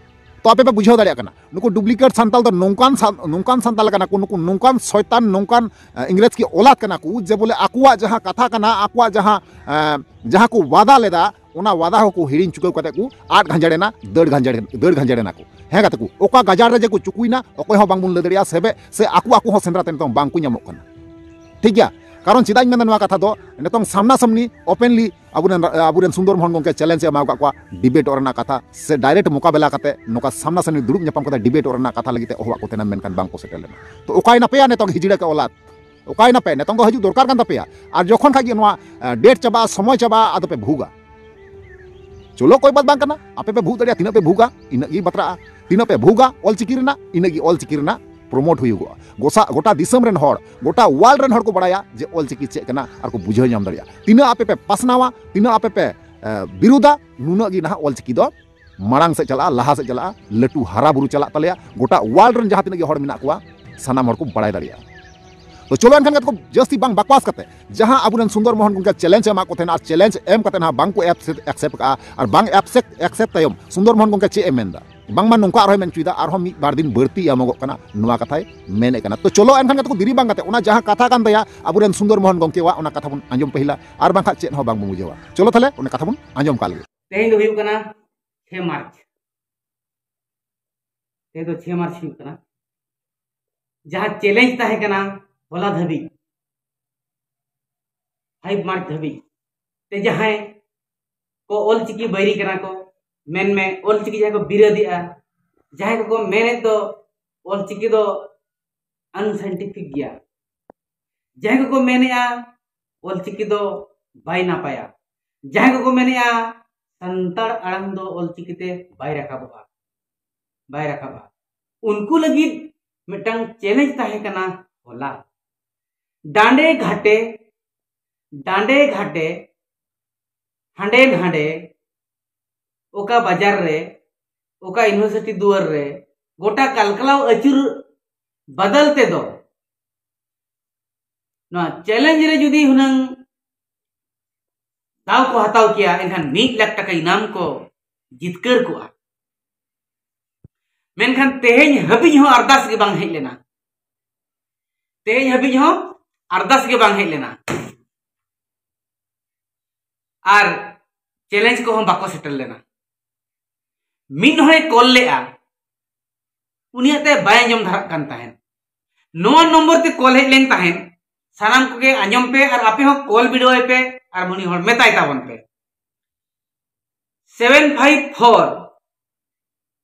ᱛᱚ ᱟᱯᱮ ᱯᱮ ᱵᱩᱡᱷᱟᱹᱣ ᱫᱟᱲᱮᱭᱟᱜ ᱠᱟᱱᱟ, ᱱᱩᱠᱩ duplicate ᱥᱟᱱᱛᱟᱞ ᱫᱚ ᱱᱚᱝᱠᱟᱱ ᱥᱟ-, ᱱᱚᱝᱠᱟᱱ ᱥᱟᱱᱛᱟᱞ ᱠᱟᱱᱟ ᱠᱚ, ᱱᱩᱠᱩ ᱱᱚᱝᱠᱟᱱ ᱥᱚᱭᱛᱟᱱ, ᱱᱚᱝᱠᱟᱱ, ᱮ, ᱤᱝᱨᱮᱡᱽ ᱠᱤ ᱚᱞᱟᱫ ᱠᱟᱱᱟ ᱠᱚ, ᱡᱮ ᱵᱚᱞᱮ ᱟᱠᱚᱣᱟᱜ ᱡᱟᱦᱟᱸ ᱠᱟᱛᱷᱟ ᱠᱟᱱᱟ, ᱟᱠᱚᱣᱟᱜ ᱡᱟᱦᱟᱸ, ᱮ, ᱡᱟᱦᱟᱸ ᱠᱚ ᱣᱟᱫᱟ ᱞᱮᱫᱟ, ᱚᱱᱟ ᱣᱟᱫᱟ ᱦᱚᱸᱠᱚ ᱦᱤᱲᱤᱧ ᱪᱩᱠᱟᱹᱣ ᱠᱟᱛᱮ ᱠᱚ ᱟᱫ ᱜᱷᱟᱸᱡᱮᱲ ᱮᱱᱟ, ᱫᱟᱹᱲ ᱜᱷᱟᱸᱡᱮᱲ, ᱫᱟᱹᱲ ᱜᱷᱟᱸᱡᱮᱲ ᱮᱱᱟ ᱠᱚ᱾ ᱦᱮᱸ ᱜᱟᱛᱮ ᱠᱚ, ᱚᱠᱟ ᱜᱟᱡᱟᱲ ᱨᱮ ᱡᱮ ᱠᱚ ᱪᱩᱠᱩᱭᱱᱟ, ᱚᱠᱚᱭ ᱦᱚᱸ ᱵᱟᱝᱵᱚᱱ ᱞᱟᱹᱭ ᱫᱟᱲᱮᱭᱟᱜᱼᱟ, ᱥᱮ ᱵᱮ-, ᱥᱮ ᱟᱠᱚ, ᱟᱠᱚ ᱦᱚᱸ ᱥᱮᱸᱫᱽᱨᱟ ᱛᱮ ᱱᱤᱛᱚᱝ ᱵᱟᱝ ᱠᱚ ᱧᱟᱢᱚᱜ ᱠᱟᱱᱟ᱾ ᱴᱷᱤᱠ ᱜᱮᱭᱟ, ᱠᱟᱨᱚᱱ ᱪᱮᱫᱟᱜ ᱤᱧ ᱢᱮᱱᱫᱟ ᱱᱚᱣᱟ ᱠᱟᱛᱷᱟ ᱫᱚ, ᱱᱤᱛᱚᱝ ᱥᱟᱢᱱᱟ ᱥᱟᱢᱱᱤ openly ᱟᱵᱚᱨᱮᱱ, ᱟᱵᱚᱨᱮᱱ ᱥᱩᱱᱫᱚᱨ ᱢᱳᱦᱚᱱ ᱜᱚᱢᱠᱮ challenge ᱮ ᱮᱢᱟ ᱟᱠᱟᱫ ᱠᱚᱣᱟ debate ᱚᱜ ᱨᱮᱱᱟᱜ ᱠᱟᱛᱷᱟ, ᱥᱮ direct ᱢᱚᱠᱟᱵᱮᱞᱟ ᱠᱟᱛᱮ ᱱᱚᱝᱠᱟ ᱥᱟᱢᱱᱟ ᱥᱟᱢᱱᱤ ᱫᱩᱲᱩᱵ ᱧᱟᱯᱟᱢ ᱠᱟᱛᱮ debate ᱚᱜ ᱨᱮᱱᱟᱜ ᱠᱟᱛᱷᱟ ᱞᱟᱹᱜᱤᱫ ᱛᱮ ᱦᱚᱦᱚᱣᱟᱜ ᱠᱚ ᱛᱟᱦᱮᱱᱟ, ᱢᱮᱱᱠᱷᱟᱱ ᱵᱟᱝ ᱠᱚ ᱥᱮᱴᱮᱨ ᱞᱮᱱᱟ᱾ ᱛᱚ ᱚᱠᱟᱭ ᱱᱟᱯᱮᱭᱟ ᱱᱤᱛᱚᱝ ᱦᱤᱡᱲᱟᱹ ᱠᱮ ᱚᱞᱟᱫ? ᱚᱠᱟᱭ ᱱᱟᱯᱮ? ᱱᱤᱛᱚᱝ ᱫᱚ ᱦᱤᱡᱩᱜ ᱫᱚᱨᱠᱟᱨ ᱠᱟᱱ ᱛᱟᱯᱮᱭᱟ᱾ ᱟᱨ ᱡᱚᱠᱷᱚᱱ ᱠᱷᱟᱡ ᱜᱮ ᱱᱚᱣᱟ, ᱮ, date ᱪᱟᱵᱟᱜᱼᱟ, ᱥᱚᱢᱚᱭ ᱪᱟᱵᱟᱜᱼᱟ, ᱟᱫᱚ ᱯᱮ ᱵᱷᱩᱜᱟ᱾ ᱪᱚᱞᱚ ᱠᱚᱭ ᱵᱟᱛ ᱵᱟᱝ ᱠᱟᱱᱟ, ᱟᱯᱮ ᱯᱮ ᱵᱷᱩᱜ ᱫᱟᱲᱮᱭᱟᱜᱼᱟ, ᱛᱤᱱᱟᱹᱜ ᱯᱮ ᱵᱷᱩᱜᱟ ᱤᱱᱟᱹᱜ ᱜᱮ ᱵᱟᱛᱨᱟᱜᱼᱟ᱾ ᱛᱤᱱᱟᱹᱜ ᱯᱮ ᱵᱷᱩᱜᱟ ᱚᱞᱪᱤᱠᱤ ᱨᱮᱱᱟᱜ, ᱤᱱᱟᱹᱜ ᱜᱮ ᱚᱞᱪᱤᱠᱤ ᱨᱮᱱᱟᱜ promote ᱦᱩᱭᱩᱜᱚᱜᱼᱟ᱾ ᱜᱚᱥᱟ-, ᱜᱚᱴᱟ ᱫᱤᱥᱚᱢ ᱨᱮᱱ ᱦᱚᱲ, ᱜᱚᱴᱟ world ᱨᱮᱱ ᱦᱚᱲ ᱠᱚ ᱵᱟᱲᱟᱭᱟ ᱡᱮ ᱚᱞᱪᱤᱠᱤ ᱪᱮᱫ ᱠᱟᱱᱟ ᱟᱨ ᱠᱚ ᱵᱩᱡᱷᱟᱹᱣ ᱧᱟᱢ ᱫᱟᱲᱮᱭᱟᱜᱼᱟ᱾ ᱛᱤᱱᱟᱹᱜ ᱟᱯᱮ ᱯᱮ ᱯᱟᱥᱱᱟᱣᱟ, ᱛᱤᱱᱟᱹᱜ ᱟᱯᱮ ᱯᱮ, ᱮ, ᱵᱤᱨᱩᱫᱟ, ᱱᱩᱱᱟᱹᱜ ᱜᱮ ᱱᱟᱦᱟᱜ ᱚᱞᱪᱤᱠᱤ ᱫᱚ ᱢᱟᱲᱟᱝ ᱥᱮᱫ ᱪᱟᱞᱟᱜᱼᱟ, ᱞᱟᱦᱟ ᱥᱮᱫ ᱪᱟᱞᱟᱜᱼᱟ, ᱞᱟᱹᱴᱩ ᱦᱟᱨᱟ ᱵᱩᱨᱩ ᱪᱟᱞᱟᱜ ᱛᱟᱞᱮᱭᱟ᱾ ᱜᱚᱴᱟ world ᱨᱮᱱ ᱡᱟᱦᱟᱸ ᱛᱤᱱᱟᱹᱜ ᱜᱮ ᱦᱚᱲ ᱢᱮᱱᱟᱜ ᱠᱚᱣᱟ, ᱥᱟᱱᱟᱢ ᱦᱚᱲ ᱠᱚ ᱵᱟᱲᱟᱭ ᱫᱟᱲᱮᱭᱟᱜᱼᱟ᱾ ᱛᱚ ᱪᱚᱞᱚ ᱮᱱᱠᱷᱟᱱ ᱜᱟᱛᱮ ᱠᱚ, ᱡᱟᱹᱥᱛᱤ ᱵᱟᱝ ᱵᱟᱠᱣᱟᱥ ᱠᱟᱛᱮ, ᱡᱟᱦᱟᱸ ᱟᱵᱚᱨᱮᱱ ᱥᱩᱱᱫᱚᱨ ᱢᱳᱦᱚᱱ ᱜᱚᱢᱠᱮ ᱪᱮᱞᱮᱧᱡᱽ ᱮ ᱮᱢᱟᱜ ᱠᱚ ᱛᱟᱦᱮᱱᱟ, ᱟᱨ ᱪᱮᱞᱮᱧᱡᱽ ᱮᱢ ᱠᱟᱛᱮ ᱱᱟᱦᱟᱜ ᱵᱟᱝ ᱠᱚ ᱮᱠᱥᱮᱯᱴ ᱠᱟᱜᱼᱟ, ᱟᱨ ᱵᱟᱝ ᱮᱠᱥᱮᱯᱴ ᱛᱟᱭᱚᱢ ᱥᱩᱱᱫᱚᱨ ᱢᱳᱦᱚᱱ ᱜᱚᱢᱠᱮ ᱪᱮᱫ ᱮ ᱢᱮᱱᱫᱟ, ᱵᱟᱝᱢᱟ ᱱᱚᱝᱠᱟ ᱟᱨᱦᱚᱸᱭ ᱢᱮᱱ ᱦᱚᱪᱚᱭᱮᱫᱟ, ᱟᱨᱦᱚᱸ ᱢᱤᱫ ᱵᱟᱨ ᱫᱤᱱ ᱵᱟᱹᱲᱛᱤ ᱮᱢᱚᱜᱚᱜ ᱠᱟᱱᱟ, ᱱᱚᱣᱟ ᱠᱟᱛᱷᱟᱭ ᱢᱮᱱᱮᱫ ᱠᱟᱱᱟ᱾ ᱛᱚ ᱪᱚᱞᱚ ᱮᱱᱠᱷᱟᱱ ᱜᱟᱛᱮ ᱠᱚ, ᱫᱮᱨᱤ ᱵᱟᱝ ᱠᱟᱛᱮ ᱚᱱᱟ ᱡᱟᱦᱟᱸ ᱠᱟᱛᱷᱟ ᱠᱟᱱ ᱛᱟᱭᱟ ᱟᱵᱚᱨᱮᱱ ᱥᱩᱱᱫᱚᱨ ᱢᱳᱦᱚᱱ ᱜᱚᱢᱠᱮᱣᱟᱜ, ᱚᱱᱟ ᱠᱟᱛᱷᱟ ᱵᱚᱱ ᱟᱸᱡᱚᱢ ᱯᱟᱹᱦᱤᱞᱟ, ᱟᱨ ᱵᱟᱝᱠᱷᱟᱱ ᱪᱮᱫ ᱦᱚᱸ ᱵᱟᱝ ᱵᱚᱱ ᱵᱩᱡᱷᱟᱹᱣᱟ᱾ ᱪᱚᱞᱚ ᱛᱟᱦᱞᱮ ᱚᱱᱟ ᱠᱟᱛᱷᱟ ᱵᱚᱱ ᱟᱸᱡᱚᱢ ᱠᱟᱜ ᱞᱮᱜᱮ᱾ ᱛᱮᱦᱮᱧ ᱫᱚ ᱦᱩᱭᱩᱜ ᱠᱟᱱᱟ ᱪᱷᱮ ᱢᱟᱨᱪ᱾ ᱛᱮᱦᱮᱧ ᱫᱚ ᱪᱷᱮ ᱢᱟᱨᱪ ᱦᱩᱭᱩᱜ ᱠᱟᱱᱟ, ᱡᱟᱦᱟᱸ ᱪᱮᱞᱮᱧᱡᱽ ᱛᱟᱦᱮᱸ ᱠᱟᱱᱟ ᱦᱚᱞᱟ ᱫᱷᱟᱹᱵᱤᱡ, ᱯᱷᱟᱭᱤᱵᱷ ᱢᱟᱨᱪ ᱫᱷᱟᱹᱵᱤᱡ ᱛᱮ, ᱡᱟᱦᱟᱸᱭ ᱠᱚ ᱚᱞᱪᱤᱠᱤ ᱵᱟᱹᱭᱨᱤ ᱠᱟᱱᱟ ᱠᱚ, ᱢᱮᱱᱢᱮ ᱚᱞᱪᱤᱠᱤ ᱡᱟᱦᱟᱸᱭ ᱠᱚ ᱵᱤᱨᱳᱫᱮᱜᱼᱟ, ᱡᱟᱦᱟᱸᱭ ᱠᱚᱠᱚ ᱢᱮᱱᱮᱫ ᱫᱚ ᱚᱞᱪᱤᱠᱤ ᱫᱚ ᱟᱱᱥᱟᱭᱮᱱᱴᱤᱯᱷᱤᱠ ᱜᱮᱭᱟ, ᱡᱟᱦᱟᱸᱭ ᱠᱚᱠᱚ ᱢᱮᱱᱮᱫᱼᱟ ᱚᱞᱪᱤᱠᱤ ᱫᱚ ᱵᱟᱭ ᱱᱟᱯᱟᱭᱟ, ᱡᱟᱦᱟᱸᱭ ᱠᱚᱠᱚ ᱢᱮᱱᱮᱫᱼᱟ ᱥᱟᱱᱛᱟᱲ ᱟᱲᱟᱝ ᱫᱚ ᱚᱞᱪᱤᱠᱤ ᱛᱮ ᱵᱟᱭ ᱨᱟᱠᱟᱵᱚᱜᱼᱟ, ᱵᱟᱭ ᱨᱟᱠᱟᱵᱼᱟ, ᱩᱱᱠᱩ ᱞᱟᱹᱜᱤᱫ ᱢᱤᱫᱴᱟᱝ ᱪᱮᱞᱮᱧᱡᱽ ᱛᱟᱦᱮᱸ ᱠᱟᱱᱟ ᱦᱚᱞᱟ᱾ ᱰᱟᱸᱰᱮ ᱜᱷᱟᱴᱮ, ᱰᱟᱸᱰᱮ ᱜᱷᱟᱴᱮ, ᱦᱟᱸᱰᱮ ᱱᱟᱰᱮ, ᱚᱠᱟ ᱵᱟᱡᱟᱨ ᱨᱮ, ᱚᱠᱟ ᱤᱭᱩᱱᱤᱵᱷᱟᱨᱥᱤᱴᱤ ᱫᱩᱣᱟᱹᱨ ᱨᱮ, ᱜᱚᱴᱟ ᱠᱟᱞᱠᱟᱞᱟᱣ ᱟᱹᱪᱩᱨ ᱵᱟᱫᱟᱞ ᱛᱮᱫᱚ, ᱱᱚᱣᱟ ᱪᱮᱞᱮᱧᱡᱽ ᱨᱮ ᱡᱩᱫᱤ ᱦᱩᱱᱟᱹᱝ ᱫᱟᱣ ᱠᱚ ᱦᱟᱛᱟᱣ ᱠᱮᱭᱟ, ᱮᱱᱠᱷᱟᱱ ᱢᱤᱫ ᱞᱟᱠᱷ ᱴᱟᱠᱟ ᱤᱱᱟᱢ ᱠᱚ ᱡᱤᱛᱠᱟᱹᱨ ᱠᱚᱜᱼᱟ᱾ ᱢᱮᱱᱠᱷᱟᱱ ᱛᱮᱦᱮᱧ ᱦᱟᱹᱵᱤᱡ ᱦᱚᱸ ᱟᱨᱫᱟᱥ ᱜᱮ ᱵᱟᱝ ᱦᱮᱡ ᱞᱮᱱᱟ᱾ ᱛᱮᱦᱮᱧ ᱦᱟᱹᱵᱤᱡ ᱦᱚᱸ ᱟᱨᱫᱟᱥ ᱜᱮ ᱵᱟᱝ ᱦᱮᱡ ᱞᱮᱱᱟ᱾ ᱟᱨ ᱪᱮᱞᱮᱧᱡᱽ ᱠᱚᱦᱚᱸ ᱵᱟᱠᱚ ᱥᱮᱴᱮᱨ ᱞᱮᱱᱟ᱾ ᱢᱤᱫ ᱦᱚᱲᱮ ᱠᱚᱞ ᱞᱮᱜᱼᱟ, ᱩᱱᱤᱭᱟᱜ ᱛᱮ ᱵᱟᱭ ᱟᱸᱡᱚᱢ ᱫᱷᱟᱨᱟᱜ ᱠᱟᱱ ᱛᱟᱦᱮᱸᱫ᱾ ᱱᱚᱣᱟ ᱱᱚᱢᱵᱚᱨ ᱛᱮ ᱠᱚᱞ ᱦᱮᱡ ᱞᱮᱱ ᱛᱟᱦᱮᱸᱫ᱾ ᱥᱟᱱᱟᱢ ᱠᱚᱜᱮ ᱟᱸᱡᱚᱢ ᱯᱮ ᱟᱨ ᱟᱯᱮ ᱦᱚᱸ ᱠᱚᱞ ᱵᱤᱰᱟᱹᱣᱟᱭ ᱯᱮ ᱟᱨ ᱩᱱᱤ ᱦᱚᱲ ᱢᱮᱛᱟᱭ ᱛᱟᱵᱚᱱ ᱯᱮ, seven five four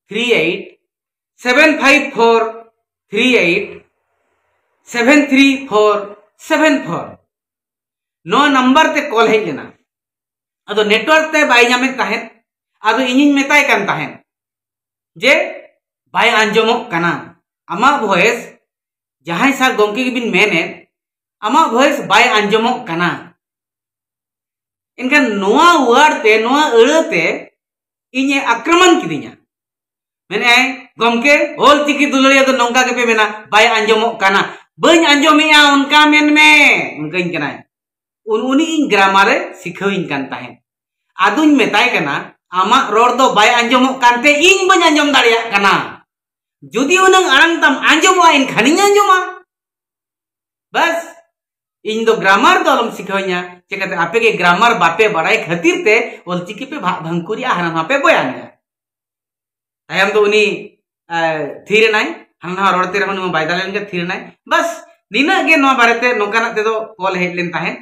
three eight, seven five four three eight, seven three four seven four᱾ ᱱᱚᱣᱟ ᱱᱟᱢᱵᱟᱨ ᱛᱮ ᱠᱚᱞ ᱦᱮᱡ ᱞᱮᱱᱟ᱾ ᱟᱫᱚ ᱱᱮᱴᱣᱟᱨᱠ ᱛᱮ ᱵᱟᱭ ᱧᱟᱢᱮᱫ ᱛᱟᱦᱮᱸᱫ᱾ ᱟᱫᱚ ᱤᱧᱤᱧ ᱢᱮᱛᱟᱭ ᱠᱟᱱ ᱛᱟᱦᱮᱸᱫ ᱡᱮ, "ᱵᱟᱭ ᱟᱸᱡᱚᱢᱚᱜ ᱠᱟᱱᱟ, ᱟᱢᱟᱜ ᱵᱷᱚᱭᱮᱥ, ᱡᱟᱦᱟᱸᱭ ᱥᱟᱨ ᱜᱚᱢᱠᱮ ᱜᱮᱵᱤᱱ ᱢᱮᱱᱮᱫ, ᱟᱢᱟᱜ ᱵᱷᱚᱭᱮᱥ ᱵᱟᱭ ᱟᱸᱡᱚᱢᱚᱜ ᱠᱟᱱᱟ᱾" ᱮᱱᱠᱷᱟᱱ ᱱᱚᱣᱟ ᱣᱟᱨᱰ ᱛᱮ, ᱱᱚᱣᱟ ᱟᱹᱲᱟᱹ ᱛᱮ ᱤᱧᱮ ᱟᱠᱨᱚᱢᱚᱱ ᱠᱤᱫᱤᱧᱟ᱾ ᱢᱮᱱᱮᱫᱼᱟᱭ, "ᱜᱚᱢᱠᱮ, ᱚᱞ ᱪᱤᱠᱤ ᱫᱩᱞᱟᱹᱲᱤᱭᱟᱹ ᱫᱚ ᱱᱚᱝᱠᱟ ᱜᱮᱯᱮ ᱢᱮᱱᱟ, ᱵᱟᱭ ᱟᱸᱡᱚᱢᱚᱜ ᱠᱟᱱᱟ, ᱵᱟᱹᱧ ᱟᱸᱡᱚᱢᱮᱜᱼᱟ, ᱚᱱᱠᱟ ᱢᱮᱱ ᱢᱮ, ᱚᱱᱠᱟᱧ ᱠᱟᱱᱟᱭ᱾ ᱩᱱ ᱩᱱᱤ ᱤᱧ ᱜᱨᱟᱢᱟᱨᱮ ᱥᱤᱠᱷᱟᱹᱣᱤᱧ ᱠᱟᱱ ᱛᱟᱦᱮᱸᱫ᱾ ᱟᱫᱚᱧ ᱢᱮᱛᱟᱭ ᱠᱟᱱᱟ, ᱟᱢᱟᱜ ᱨᱚᱲ ᱫᱚ ᱵᱟᱭ ᱟᱸᱡᱚᱢᱚᱜ ᱠᱟᱱᱛᱮ ᱤᱧ ᱵᱟᱹᱧ ᱟᱸᱡᱚᱢ ᱫᱟᱲᱮᱭᱟᱜ ᱠᱟᱱᱟ᱾ ᱡᱩᱫᱤ ᱦᱩᱱᱟᱹᱝ ᱟᱲᱟᱝ ᱛᱟᱢ ᱟᱸᱡᱚᱢᱚᱜᱼᱟ, ᱮᱱᱠᱷᱟᱱᱤᱧ ᱟᱸᱡᱚᱢᱟ᱾ ᱵᱟᱥ, ᱤᱧ ᱫᱚ ᱜᱨᱟᱢᱟᱨ ᱫᱚ ᱟᱞᱚᱢ ᱥᱤᱠᱷᱟᱹᱣᱤᱧᱟ᱾ ᱪᱮᱠᱟᱛᱮ ᱟᱯᱮ ᱜᱮ ᱜᱨᱟᱢᱟᱨ ᱵᱟᱯᱮ ᱵᱟᱲᱟᱭ ᱠᱷᱟᱹᱛᱤᱨ ᱛᱮ ᱚᱞᱪᱤᱠᱤ ᱯᱮ ᱵᱷᱟᱜ ᱵᱷᱟᱝᱠᱩᱨᱤᱜᱼᱟ, ᱦᱟᱱᱟ ᱱᱟᱣᱟ ᱯᱮ ᱵᱚᱭᱟᱱᱮᱜᱼᱟ᱾ ᱛᱟᱭᱚᱢ ᱫᱚ ᱩᱱᱤ, ᱮ, ᱛᱷᱤᱨ ᱮᱱᱟᱭ, ᱦᱟᱱᱟ ᱱᱟᱣᱟ ᱨᱚᱲ ᱛᱮ ᱨᱮᱦᱚᱸ ᱩᱱᱤ ᱢᱟ ᱵᱟᱭ ᱫᱟᱲᱮ ᱞᱮᱱ ᱜᱮ, ᱛᱷᱤᱨ ᱮᱱᱟᱭ᱾ ᱵᱟᱥ, ᱱᱤᱱᱟᱹᱜ ᱜᱮ ᱱᱚᱣᱟ ᱵᱟᱨᱮᱛᱮ ᱱᱚᱝᱠᱟᱱᱟᱜ ᱛᱮᱫᱚ ᱠᱚᱞ ᱦᱮᱡ ᱞᱮᱱ ᱛᱟᱦᱮᱸᱫ᱾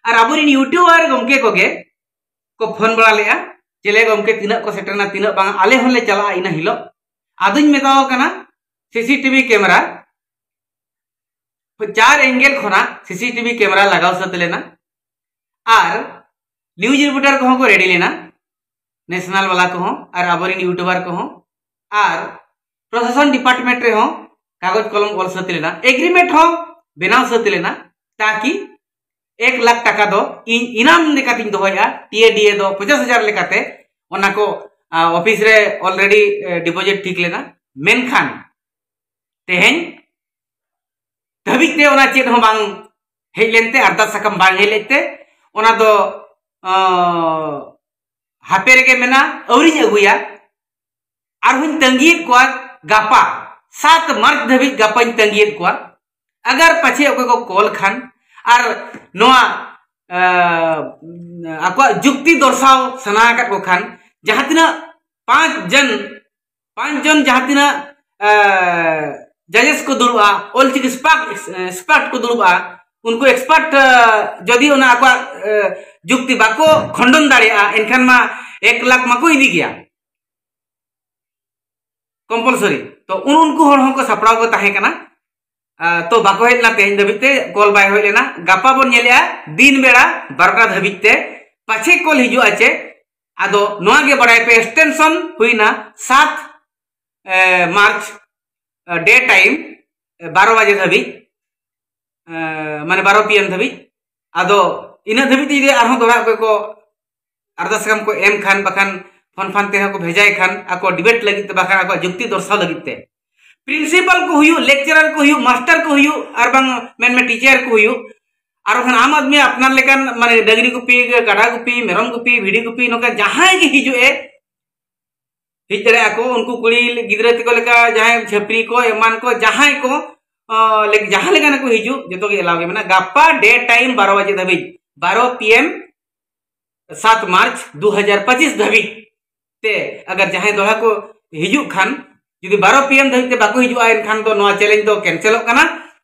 ᱟᱨ ᱟᱵᱚᱨᱮᱱ ᱭᱩᱴᱩᱵᱟᱨ ᱜᱚᱢᱠᱮ ᱠᱚᱜᱮ ᱠᱚ ᱯᱷᱳᱱ ᱵᱟᱲᱟ ᱞᱮᱫᱼᱟ, ᱪᱮᱞᱮ ᱜᱚᱢᱠᱮ ᱛᱤᱱᱟᱹᱜ ᱠᱚ ᱥᱮᱴᱮᱨᱱᱟ, ᱛᱤᱱᱟᱹᱜ ᱵᱟᱝ, ᱟᱞᱮ ᱦᱚᱸᱞᱮ ᱪᱟᱞᱟᱜᱼᱟ ᱤᱱᱟᱹ ᱦᱤᱞᱳᱜ᱾ ᱟᱫᱚᱧ ᱢᱮᱛᱟᱣ ᱠᱟᱱᱟ, ᱥᱤᱥᱤᱴᱤᱵᱷᱤ ᱠᱮᱢᱮᱨᱟ, ᱪᱟᱨ ᱮᱝᱜᱮᱞ ᱠᱷᱚᱱᱟᱜ ᱥᱤᱥᱤᱴᱤᱵᱷᱤ ᱠᱮᱢᱮᱨᱟ ᱞᱟᱜᱟᱣ ᱥᱟᱹᱛ ᱞᱮᱱᱟ᱾ ᱟᱨ ᱱᱤᱭᱩᱡᱽ ᱨᱤᱯᱳᱨᱴᱟᱨ ᱠᱚᱦᱚᱸ ᱠᱚ ᱨᱮᱰᱤ ᱞᱮᱱᱟ, ᱱᱮᱥᱱᱟᱞ ᱵᱟᱞᱟ ᱠᱚᱦᱚᱸ ᱟᱨ ᱟᱵᱚᱨᱮᱱ ᱭᱩᱴᱩᱵᱟᱨ ᱠᱚᱦᱚᱸ᱾ ᱟᱨ ᱯᱨᱚᱥᱟᱥᱚᱱ ᱰᱤᱯᱟᱨᱴᱢᱮᱱᱴ ᱨᱮᱦᱚᱸ ᱠᱟᱜᱚᱡᱽ ᱠᱚᱞᱚᱢ ᱚᱞ ᱥᱟᱹᱛ ᱞᱮᱱᱟ, ᱮᱜᱽᱨᱤᱢᱮᱱᱴ ᱦᱚᱸ ᱵᱮᱱᱟᱣ ᱥᱟᱹᱛ ᱞᱮᱱᱟ, ᱛᱟᱠᱤ ᱮᱠ ᱞᱟᱠᱷ ᱴᱟᱠᱟ ᱫᱚ ᱤᱧ ᱤᱱᱟᱢ ᱞᱮᱠᱟᱛᱤᱧ ᱫᱚᱦᱚᱭᱟ, ᱴᱤᱮᱰᱤᱮ ᱫᱚ ᱯᱚᱧᱪᱟᱥ ᱦᱟᱡᱟᱨ ᱞᱮᱠᱟᱛᱮ᱾ ᱚᱱᱟ ᱠᱚ, ᱟ, ᱚᱯᱷᱤᱥ ᱨᱮ ᱚᱞᱨᱮᱰᱤ, ᱮ, ᱰᱤᱯᱚᱡᱤᱴ ᱴᱷᱤᱠ ᱞᱮᱱᱟ᱾ ᱢᱮᱱᱠᱷᱟᱱ ᱛᱮᱦᱮᱧ ᱫᱷᱟᱹᱵᱤᱡ ᱛᱮ ᱚᱱᱟ ᱪᱮᱫ ᱦᱚᱸ ᱵᱟᱝ ᱦᱮᱡ ᱞᱮᱱᱛᱮ, ᱟᱨᱫᱟᱥ ᱥᱟᱠᱟᱢ ᱵᱟᱝ ᱦᱮᱡ ᱞᱮᱱᱛᱮ, ᱚᱱᱟ ᱫᱚ, ᱟ, ᱦᱟᱯᱮ ᱨᱮᱜᱮ ᱢᱮᱱᱟᱜᱼᱟ, ᱟᱹᱣᱨᱤᱧ ᱟᱹᱜᱩᱭᱟ᱾ ᱟᱨᱦᱚᱸᱧ ᱛᱟᱺᱜᱤᱭᱮᱫ ᱠᱚᱣᱟ ᱜᱟᱯᱟ, ᱥᱟᱛ ᱢᱟᱨᱪ ᱫᱷᱟᱹᱵᱤᱡ ᱜᱟᱯᱟᱧ ᱛᱟᱺᱜᱤᱭᱮᱫ ᱠᱚᱣᱟ᱾ ᱟᱜᱟᱨ ᱯᱟᱪᱷᱮ ᱚᱠᱚᱭ ᱠᱚ ᱠᱚᱞ ᱠᱷᱟᱱ ᱟᱨ ᱱᱚᱣᱟ, ᱟ, ᱟᱠᱚᱣᱟᱜ ᱡᱩᱠᱛᱤ ᱫᱚᱨᱥᱟᱣ ᱥᱟᱱᱟ ᱟᱠᱟᱫ ᱠᱚ ᱠᱷᱟᱱ, ᱡᱟᱦᱟᱸ ᱛᱤᱱᱟᱹᱜ ᱯᱟᱸᱪ ᱡᱚᱱ, ᱯᱟᱸᱪ ᱡᱚᱱ ᱡᱟᱦᱟᱸ ᱛᱤᱱᱟᱹᱜ, ᱟ, ᱡᱟᱡᱮᱥ ᱠᱚ ᱫᱩᱲᱩᱵᱼᱟ, ᱚᱞᱪᱤᱠᱤ ᱮᱠᱥᱯᱟᱨᱴ, ᱮᱠᱥᱯᱟᱨᱴ ᱠᱚ ᱫᱩᱲᱩᱵᱼᱟ, ᱩᱱᱠᱩ ᱮᱠᱥᱯᱟᱨᱴ, ᱟ, ᱡᱩᱫᱤ ᱚᱱᱟ ᱟᱠᱚᱣᱟᱜ, ᱟ, ᱡᱩᱠᱛᱤ ᱵᱟᱠᱚ ᱠᱷᱚᱸᱰᱚᱱ ᱫᱟᱲᱮᱭᱟᱜᱼᱟ, ᱮᱱᱠᱷᱟᱱ ᱢᱟ ᱮᱠ ᱞᱟᱠᱷ ᱢᱟᱠᱚ ᱤᱫᱤ ᱜᱮᱭᱟ ᱠᱚᱢᱯᱟᱞᱥᱟᱨᱤ᱾ ᱛᱚ ᱩᱱ ᱩᱱᱠᱩ ᱦᱚᱲ ᱦᱚᱸᱠᱚ ᱥᱟᱯᱲᱟᱣ ᱠᱚ ᱛᱟᱦᱮᱸ ᱠᱟᱱᱟ᱾ ᱟ, ᱛᱚ ᱵᱟᱠᱚ ᱦᱮᱡ ᱞᱮᱱᱟ, ᱛᱮᱦᱮᱧ ᱫᱷᱟᱹᱵᱤᱡ ᱛᱮ ᱠᱚᱞ ᱵᱟᱭ ᱦᱩᱭ ᱞᱮᱱᱟ᱾ ᱜᱟᱯᱟ ᱵᱚᱱ ᱧᱮᱞᱮᱜᱼᱟ ᱫᱤᱱ ᱵᱮᱲᱟ ᱵᱟᱨᱚᱴᱟ ᱫᱷᱟᱹᱵᱤᱡ ᱛᱮ, ᱯᱟᱪᱷᱮ ᱠᱚᱞ ᱦᱤᱡᱩᱜᱼᱟ ᱪᱮ᱾ ᱟᱫᱚ ᱱᱚᱣᱟ ᱜᱮ ᱵᱟᱲᱟᱭ ᱯᱮ, ᱮᱠᱥᱴᱮᱱᱥᱚᱱ ᱦᱩᱭᱱᱟ ᱥᱟᱛ, ᱮ, ᱢᱟᱨᱪ, ᱮ, ᱰᱮ ᱴᱟᱭᱤᱢ, ᱮ, ᱵᱟᱨᱚ ᱵᱟᱡᱮ ᱫᱷᱟᱹᱵᱤᱡ, ᱮ, ᱢᱟᱱᱮ ᱵᱟᱨᱚ ᱯᱤ ᱮᱢ ᱫᱷᱟᱹᱵᱤᱡ᱾ ᱟᱫᱚ ᱤᱱᱟᱹ ᱫᱷᱟᱹᱵᱤᱡ ᱛᱮ ᱡᱩᱫᱤ ᱟᱨᱦᱚᱸ ᱫᱚᱦᱲᱟ ᱚᱠᱚᱭ ᱠᱚ ᱟᱨᱫᱟᱥ ᱥᱟᱠᱟᱢ ᱠᱚ ᱮᱢ ᱠᱷᱟᱱ, ᱵᱟᱠᱷᱟᱱ ᱯᱷᱳᱱ ᱯᱷᱟᱱ ᱛᱮᱦᱚᱸ ᱠᱚ ᱵᱷᱮᱡᱟᱭ ᱠᱷᱟᱱ ᱟᱠᱚ ᱰᱤᱵᱮᱴ ᱞᱟᱹᱜᱤᱫ ᱛᱮ, ᱵᱟᱠᱷᱟᱱ ᱟᱠᱚᱣᱟᱜ ᱡᱩᱠᱛᱤ ᱫᱚᱨᱥᱟᱣ ᱞᱟᱹᱜᱤᱫ ᱛᱮ, ᱯᱨᱤᱱᱥᱤᱯᱟᱞ ᱠᱚ ᱦᱩᱭᱩᱜ, ᱞᱮᱠᱪᱟᱨᱟᱨ ᱠᱚ ᱦᱩᱭᱩᱜ, ᱢᱟᱥᱴᱟᱨ ᱠᱚ ᱦᱩᱭᱩᱜ, ᱟᱨ ᱵᱟᱝ ᱢᱮᱱᱢᱮ ᱴᱤᱪᱟᱨ ᱠᱚ ᱦᱩᱭᱩᱜ, ᱟᱨ ᱵᱟᱝᱠᱷᱟᱱ ᱟᱢ ᱟᱫᱢᱤ ᱟᱯᱱᱟᱨ ᱞᱮᱠᱟᱱ ᱢᱟᱱᱮ ᱰᱟᱹᱝᱨᱤ ᱜᱩᱯᱤ, ᱠᱟᱰᱟ ᱜᱩᱯᱤ, ᱢᱮᱨᱚᱢ ᱜᱩᱯᱤ, ᱵᱷᱤᱰᱤ ᱜᱩᱯᱤ, ᱱᱚᱝᱠᱟ ᱡᱟᱦᱟᱸᱭ ᱜᱮ ᱦᱤᱡᱩᱜ ᱮ, ᱦᱮᱡ ᱫᱟᱲᱮᱭᱟᱜᱼᱟ ᱠᱚ᱾ ᱩᱱᱠᱩ ᱠᱩᱲᱤ ᱜᱤᱫᱽᱨᱟᱹ ᱛᱟᱠᱚ ᱞᱮᱠᱟ ᱡᱟᱦᱟᱸᱭ ᱪᱷᱟᱹᱯᱨᱤ ᱠᱚ ᱮᱢᱟᱱ ᱠᱚ ᱡᱟᱦᱟᱸᱭ ᱠᱚ ᱟᱸ, ᱞᱮ- ᱡᱟᱦᱟᱸ ᱞᱮᱠᱟᱱ ᱠᱚ ᱦᱤᱡᱩᱜ, ᱡᱚᱛᱚ ᱜᱮ ᱮᱞᱟᱣ ᱜᱮ ᱢᱮᱱᱟᱜᱼᱟ᱾ ᱜᱟᱯᱟ ᱰᱮ ᱴᱟᱭᱤᱢ ᱵᱟᱨᱚ ᱵᱟᱡᱮ ᱫᱷᱟᱹᱵᱤᱡ, ᱵᱟᱨᱚ ᱯᱤ ᱮᱢ, ᱥᱟᱛ ᱢᱟᱨᱪ ᱫᱩ ᱦᱟᱡᱟᱨ ᱯᱚᱸᱪᱤᱥ ᱫᱷᱟᱹᱵᱤᱡ ᱛᱮ ᱟᱜᱟᱨ ᱡᱟᱦᱟᱸᱭ ᱫᱚᱦᱲᱟ ᱠᱚ ᱦᱤᱡᱩᱜ ᱠᱷᱟᱱ, ᱡᱩᱫᱤ ᱵᱟᱨᱚ ᱯᱤ ᱮᱢ ᱫᱷᱟᱹᱵᱤᱡ ᱛᱮ ᱵᱟᱠᱚ ᱦᱤᱡᱩᱜᱼᱟ, ᱮᱱᱠᱷᱟᱱ ᱫᱚ ᱱᱚᱣᱟ ᱪᱮᱞᱮᱧᱡᱽ ᱫᱚ ᱠᱮᱱᱥᱮᱞᱚᱜ ᱠᱟᱱᱟ᱾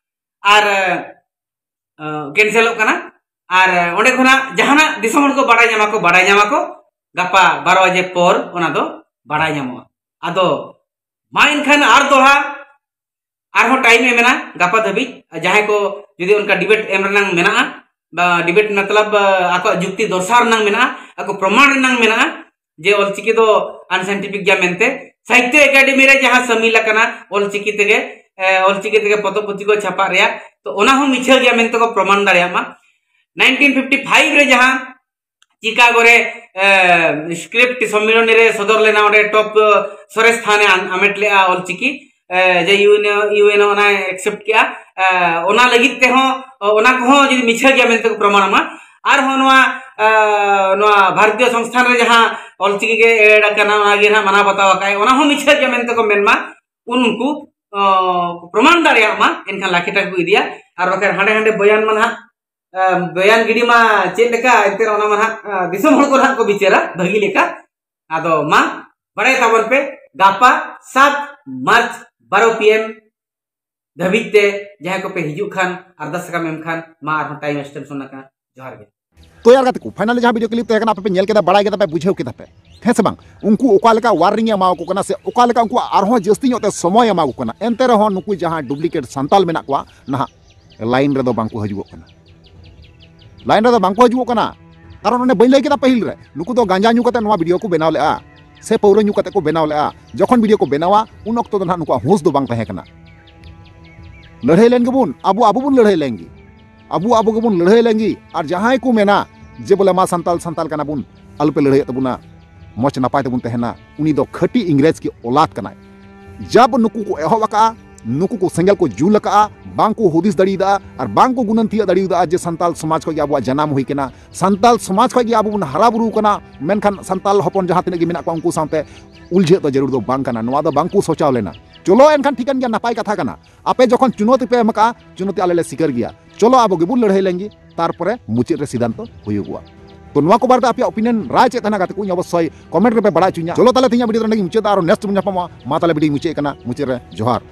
ᱟᱨ ᱠᱮᱱᱥᱮᱞᱚᱜ ᱠᱟᱱᱟ᱾ ᱟᱨ ᱚᱸᱰᱮ ᱠᱷᱚᱱᱟᱜ ᱡᱟᱦᱟᱱᱟᱜ ᱫᱤᱥᱚᱢ ᱦᱚᱲ ᱠᱚ ᱵᱟᱲᱟᱭ ᱧᱟᱢᱟ ᱠᱚ, ᱵᱟᱲᱟᱭ ᱧᱟᱢᱟ ᱠᱚ, ᱜᱟᱯᱟ ᱵᱟᱨᱚ ᱵᱟᱡᱮ ᱯᱚᱨ ᱚᱱᱟ ᱫᱚ ᱵᱟᱲᱟᱭ ᱧᱟᱢᱚᱜᱼᱟ᱾ ᱟᱫᱚ ᱢᱟ ᱮᱱᱠᱷᱟᱱ ᱟᱨ ᱫᱚᱦᱲᱟ ᱟᱨᱦᱚᱸ ᱴᱟᱭᱤᱢ ᱮ ᱢᱮᱱᱟ ᱜᱟᱯᱟ ᱫᱷᱟᱹᱵᱤᱡ᱾ ᱡᱟᱦᱟᱸᱭ ᱠᱚ ᱡᱩᱫᱤ ᱚᱱᱠᱟ ᱰᱤᱵᱮᱴ ᱮᱢ ᱨᱮᱱᱟᱝ ᱢᱮᱱᱟᱜᱼᱟ, ᱵᱟ ᱰᱤᱵᱮᱴ ᱢᱚᱛᱞᱚᱵ ᱟᱠᱚᱣᱟᱜ ᱡᱩᱠᱛᱤ ᱫᱚᱨᱥᱟᱣ ᱨᱮᱱᱟᱝ ᱢᱮᱱᱟᱜᱼᱟ, ᱟᱠᱚ ᱯᱨᱚᱢᱟᱱ ᱨᱮᱱᱟᱝ ᱢᱮᱱᱟᱜᱼᱟ ᱡᱮ ᱚᱞᱪᱤᱠᱤ ᱫᱚ ᱟᱱᱥᱟᱭᱮᱱᱴᱤᱯᱷᱤᱠ ᱜᱮᱭᱟ ᱢᱮᱱᱛᱮ, ᱥᱟᱦᱤᱛᱛᱚ ᱮᱠᱟᱰᱮᱢᱤ ᱨᱮ ᱡᱟᱦᱟᱸ ᱥᱟᱹᱢᱤᱞ ᱟᱠᱟᱱᱟ ᱚᱞᱪᱤᱠᱤ ᱛᱮᱜᱮ, ᱮ, ᱚᱞᱪᱤᱠᱤ ᱛᱮᱜᱮ ᱯᱚᱛᱚᱵ ᱯᱩᱛᱷᱤ ᱠᱚ ᱪᱷᱟᱯᱟᱜ ᱨᱮᱭᱟᱜ, ᱛᱚ ᱚᱱᱟ ᱦᱚᱸ ᱢᱤᱪᱷᱟᱹ ᱜᱮᱭᱟ ᱢᱮᱱᱛᱮ ᱠᱚ ᱯᱨᱚᱢᱟᱱ ᱫᱟᱲᱮᱭᱟᱜ ᱢᱟ᱾ ᱱᱟᱭᱤᱱᱴᱤᱱ ᱯᱷᱤᱯᱴᱤ ᱯᱷᱟᱭᱤᱵᱷ ᱨᱮ ᱡᱟᱦᱟᱸ ᱪᱤᱠᱟᱜᱳ ᱨᱮ, ᱮ, ᱥᱠᱨᱤᱯᱴ ᱥᱚᱢᱢᱤᱞᱚᱱᱤ ᱨᱮ ᱥᱚᱫᱚᱨ ᱞᱮᱱᱟ, ᱚᱸᱰᱮ ᱴᱚᱯ, ᱮ, ᱥᱚᱨᱮᱥ ᱛᱷᱟᱱ ᱮ ᱟᱢ-, ᱟᱢᱮᱴ ᱞᱮᱜᱼᱟ ᱚᱞᱪᱤᱠᱤ, ᱮ, ᱡᱮ ᱤᱭᱩ ᱮᱱ ᱳ, ᱤᱭᱩ ᱮᱱ ᱳ ᱚᱱᱟᱭ ᱮᱠᱥᱮᱯᱴ ᱠᱮᱜᱼᱟ᱾ ᱮ, ᱚᱱᱟ ᱞᱟᱹᱜᱤᱫ ᱛᱮᱦᱚᱸ, ᱚᱱᱟ ᱠᱚᱦᱚᱸ ᱡᱩᱫᱤ ᱢᱤᱪᱷᱟᱹ ᱜᱮᱭᱟ ᱢᱮᱱᱛᱮ ᱠᱚ ᱯᱨᱚᱢᱟᱱ ᱢᱟ, ᱟᱨᱦᱚᱸ ᱱᱚᱣᱟ, ᱮ, ᱱᱚᱣᱟ ᱵᱷᱟᱨᱚᱛᱤᱭᱚ ᱥᱚᱝᱥᱛᱷᱟᱱ ᱨᱮ ᱡᱟᱦᱟᱸ ᱚᱞᱪᱤᱠᱤ ᱜᱮ ᱮᱰ ᱟᱠᱟᱱᱟ, ᱚᱱᱟ ᱜᱮ ᱱᱟᱦᱟᱜ ᱢᱟᱱᱟᱣ ᱵᱟᱛᱟᱣ ᱟᱠᱟᱫ, ᱚᱱᱟ ᱦᱚᱸ ᱢᱤᱪᱷᱟᱹ ᱜᱮᱭᱟ ᱢᱮᱱᱛᱮ ᱠᱚ ᱢᱮᱱ ᱢᱟ, ᱩᱱᱠᱩ, ᱚ, ᱯᱨᱚᱢᱟᱱ ᱫᱟᱲᱮᱭᱟᱜ ᱢᱟ, ᱮᱱᱠᱷᱟᱱ ᱞᱟᱠᱷᱮ ᱴᱟᱠᱟ ᱠᱚ ᱤᱫᱤᱭᱟ᱾ ᱟᱨ ᱵᱟᱠᱷᱟᱱ ᱦᱟᱸᱰᱮ ᱦᱟᱸᱰᱮ ᱵᱚᱭᱟᱱ ᱢᱟ ᱱᱟᱦᱟᱜ, ᱮ, ᱵᱚᱭᱟᱱ ᱜᱤᱰᱤ ᱢᱟ ᱪᱮᱫ ᱞᱮᱠᱟ, ᱮᱱᱛᱮ ᱚᱱᱟ ᱢᱟ ᱱᱟᱦᱟᱜ, ᱮ, ᱫᱤᱥᱚᱢ ᱦᱚᱲ ᱠᱚ ᱱᱟᱦᱟᱜ ᱠᱚ ᱵᱤᱪᱟᱹᱨᱟ ᱵᱷᱟᱹᱜᱤ ᱞᱮᱠᱟ᱾ ᱟᱫᱚ ᱢᱟ ᱵᱟᱲᱟᱭ ᱛᱟᱵᱚᱱ ᱯᱮ, ᱜᱟᱯᱟ ᱥᱟᱛ ᱢᱟᱨᱪ ᱵᱟᱨᱚ ᱯᱤ ᱮᱢ ᱫᱷᱟᱹᱵᱤᱡ ᱛᱮ ᱡᱟᱦᱟᱸᱭ ᱠᱚᱯᱮ ᱦᱤᱡᱩᱜ ᱠᱷᱟᱱ, ᱟᱨᱫᱟᱥ ᱥᱟᱠᱟᱢ ᱮᱢ ᱠᱷᱟᱱ, ᱢᱟ ᱟᱨᱦᱚᱸ ᱴᱟᱭᱤᱢ ᱮᱠᱥᱴᱮᱱᱥᱚᱱ ᱟᱠᱟᱱᱟ᱾ ᱡᱚᱦᱟᱨ ᱜᱮ᱾ ᱛᱚ ᱭᱟᱨ ᱜᱟᱛᱮ ᱠᱚ, ᱯᱷᱟᱭᱱᱟᱞ ᱡᱟᱦᱟᱸ ᱵᱷᱤᱰᱤᱭᱳ ᱠᱞᱤᱯ ᱛᱟᱦᱮᱸ ᱠᱟᱱᱟ, ᱟᱯᱮ ᱯᱮ ᱧᱮᱞ ᱠᱮᱫᱟ, ᱵᱟᱲᱟᱭ ᱠᱮᱫᱟ ᱯᱮ, ᱵᱩᱡᱷᱟᱹᱣ ᱠᱮᱫᱟ ᱯᱮ, ᱦᱮᱸ ᱥᱮ ᱵᱟᱝ? ᱩᱱᱠᱩ ᱚᱠᱟ ᱞᱮᱠᱟ ᱣᱟᱨᱱᱤᱝ ᱮ ᱮᱢᱟ ᱠᱚ ᱠᱟᱱᱟ, ᱥᱮ ᱚᱠᱟ ᱞᱮᱠᱟ ᱩᱱᱠᱩ ᱟᱨᱦᱚᱸ ᱡᱟᱹᱥᱛᱤ ᱧᱚᱜ ᱛᱮ ᱥᱚᱢᱚᱭ ᱮ ᱮᱢᱟ ᱠᱚ ᱠᱟᱱᱟ, ᱮᱱᱛᱮ ᱨᱮᱦᱚᱸ ᱱᱩᱠᱩ ᱡᱟᱦᱟᱸ ᱰᱩᱯᱞᱤᱠᱮᱴ ᱥᱟᱱᱛᱟᱞ ᱢᱮᱱᱟᱜ ᱠᱚᱣᱟ, ᱱᱟᱦᱟᱜ ᱞᱟᱭᱤᱱ ᱨᱮᱫᱚ ᱵᱟᱝ ᱠᱚ ᱦᱤᱡᱩᱜᱚᱜ ᱠᱟᱱᱟ᱾ ᱞᱟᱭᱤᱱ ᱨᱮᱫᱚ ᱵᱟᱝ ᱠᱚ ᱦᱤᱡᱩᱜᱚᱜ ᱠᱟᱱᱟ᱾ ᱠᱟᱨᱚᱱ ᱚᱱᱮ ᱵᱟᱹᱧ ᱞᱟᱹᱭ ᱠᱮᱫᱟ ᱯᱟᱹᱦᱤᱞ ᱨᱮ, ᱱᱩᱠᱩ ᱫᱚ ᱜᱟᱸᱡᱟ ᱧᱩ ᱠᱟᱛᱮ ᱱᱚᱣᱟ ᱵᱷᱤᱰᱤᱭᱳ ᱠᱚ ᱵᱮᱱᱟᱣ ᱞᱮᱜᱼᱟ, ᱥᱮ ᱯᱟᱹᱣᱨᱟᱹ ᱧᱩ ᱠᱟᱛᱮ ᱠᱚ ᱵᱮᱱᱟᱣ ᱞᱮᱜᱼᱟ᱾ ᱡᱚᱠᱷᱚᱱ ᱵᱷᱤᱰᱤᱭᱳ ᱠᱚ ᱵᱮᱱᱟᱣᱟ, ᱩᱱ ᱚᱠᱛᱚ ᱫᱚ ᱱᱟᱦᱟᱜ ᱱᱩᱠᱩᱣᱟᱜ ᱦᱩᱸᱥ ᱫᱚ ᱵᱟᱝ ᱛᱟᱦᱮᱸ ᱠᱟᱱᱟ᱾ ᱞᱟᱹᱲᱦᱟᱹᱭ ᱞᱮᱱ ᱜᱮᱵᱚᱱ, ᱟᱵᱚ, ᱟᱵᱚ ᱵᱚᱱ ᱞᱟᱹᱲᱦᱟᱹᱭ ᱞᱮᱱ ᱜᱮ, ᱟᱵᱚ, ᱟᱵᱚ ᱜᱮᱵᱚᱱ ᱞᱟᱹᱲᱦᱟᱹᱭ ᱞᱮᱱ ᱜᱮ᱾ ᱟᱨ ᱡᱟᱦᱟᱸᱭ ᱠᱚ ᱢᱮᱱᱟ ᱡᱮ ᱵᱚᱞᱮ ᱢᱟ ᱥᱟᱱᱛᱟᱞ, ᱥᱟᱱᱛᱟᱞ ᱠᱟᱱᱟ ᱵᱚᱱ, ᱟᱞᱚᱯᱮ ᱞᱟᱹᱲᱦᱟᱹᱭᱚᱜ ᱛᱟᱵᱚᱱᱟ, ᱢᱚᱡᱽ ᱱᱟᱯᱟᱭ ᱛᱮᱵᱚᱱ ᱛᱟᱦᱮᱱᱟ, ᱩᱱᱤ ᱫᱚ ᱠᱷᱟᱹᱴᱤ ᱤᱝᱨᱮᱡᱽ ᱠᱤ ᱚᱞᱟᱫ ᱠᱟᱱᱟᱭ᱾ ᱡᱟᱵ ᱱᱩᱠᱩ ᱠᱚ ᱮᱦᱚᱵ ᱟᱠᱟᱫᱼᱟ, ᱱᱩᱠᱩ ᱠᱚ ᱥᱮᱸᱜᱮᱞ ᱠᱚ ᱡᱩᱞ ᱟᱠᱟᱫᱼᱟ, ᱵᱟᱝ ᱠᱚ ᱦᱩᱫᱤᱥ ᱫᱟᱲᱮᱭᱟᱫᱟ ᱟᱨ ᱵᱟᱝ ᱠᱚ ᱜᱩᱱᱟᱹᱱ ᱛᱤᱭᱟᱹᱜ ᱫᱟᱲᱮᱭᱟᱫᱟ ᱡᱮ ᱥᱟᱱᱛᱟᱞ ᱥᱚᱢᱟᱡᱽ ᱠᱷᱚᱱ ᱜᱮ ᱟᱵᱚᱣᱟᱜ ᱡᱟᱱᱟᱢ ᱦᱩᱭ ᱠᱟᱱᱟ, ᱥᱟᱱᱛᱟᱞ ᱥᱚᱢᱟᱡᱽ ᱠᱷᱚᱱ ᱜᱮ ᱟᱵᱚ ᱵᱚᱱ ᱦᱟᱨᱟ ᱵᱩᱨᱩ ᱠᱟᱱᱟ, ᱢᱮᱱᱠᱷᱟᱱ ᱥᱟᱱᱛᱟᱞ ᱦᱚᱯᱚᱱ ᱡᱟᱦᱟᱸ ᱛᱤᱱᱟᱹᱜ ᱜᱮ ᱢᱮᱱᱟᱜ ᱠᱚᱣᱟ ᱩᱱᱠᱩ ᱥᱟᱶᱛᱮ ᱩᱞᱡᱷᱟᱹᱜ ᱫᱚ ᱡᱟᱹᱨᱩᱲ ᱫᱚ ᱵᱟᱝ ᱠᱟᱱᱟ᱾ ᱱᱚᱣᱟ ᱫᱚ ᱵᱟᱝ ᱠᱚ ᱥᱚᱪᱟᱣ ᱞᱮᱱᱟ᱾ ᱪᱚᱞᱚ ᱮᱱᱠᱷᱟᱱ ᱴᱷᱤᱠᱟᱹᱱ ᱜᱮᱭᱟ, ᱱᱟᱯᱟᱭ ᱠᱟᱛᱷᱟ ᱠᱟᱱᱟ᱾ ᱟᱯᱮ ᱡᱚᱠᱷᱚᱱ ᱪᱩᱱᱚᱣᱛᱤ ᱯᱮ ᱮᱢ ᱟᱠᱟᱫᱼᱟ, ᱪᱩᱱᱚᱣᱛᱤ ᱟᱞᱮ ᱞᱮ ᱥᱤᱠᱟᱹᱨ ᱜᱮᱭᱟ᱾ ᱪᱚᱞᱚ ᱟᱵᱚ ᱜᱮᱵᱚᱱ ᱞᱟᱹᱲᱦᱟᱹᱭ ᱞᱮᱱ ᱜᱮ, ᱛᱟᱨᱯᱚᱨᱮ ᱢᱩᱪᱟᱹᱫ ᱨᱮ ᱥᱤᱫᱷᱟᱱᱛᱚ ᱦᱩᱭᱩᱜᱚᱜᱼᱟ᱾ ᱛᱚ ᱱᱚᱣᱟ ᱠᱚ ᱵᱟᱨᱮᱛᱮ ᱟᱯᱮᱭᱟᱜ ᱚᱯᱤᱱᱤᱭᱚᱱ, ᱨᱟᱭ ᱪᱮᱫ ᱛᱟᱦᱮᱱᱟ ᱜᱟᱛᱮ ᱠᱚ, ᱤᱧ ᱚᱵᱚᱥᱥᱳᱭ ᱠᱚᱢᱮᱱᱴ ᱨᱮᱯᱮ ᱵᱟᱲᱟᱭ ᱦᱚᱪᱚᱧᱟ᱾ ᱪᱚᱞᱚ ᱛᱟᱦᱞᱮ ᱛᱮᱦᱮᱧᱟᱜ ᱵᱷᱤᱰᱤᱭᱳ ᱫᱚ ᱱᱚᱸᱰᱮ ᱜᱮᱧ ᱢᱩᱪᱟᱹᱫᱟ, ᱟᱨᱚ ᱱᱮᱠᱥᱴ ᱵᱚᱱ ᱧᱟᱯᱟᱢᱚᱜᱼᱟ᱾ ᱢᱟ ᱛᱟᱦᱞᱮ ᱵᱷᱤᱰᱤᱭᱳᱧ ᱢᱩᱪᱟᱹᱫ ᱠᱟᱱᱟ, ᱢᱩᱪᱟᱹᱫ ᱨᱮ ᱡᱚᱦᱟᱨ᱾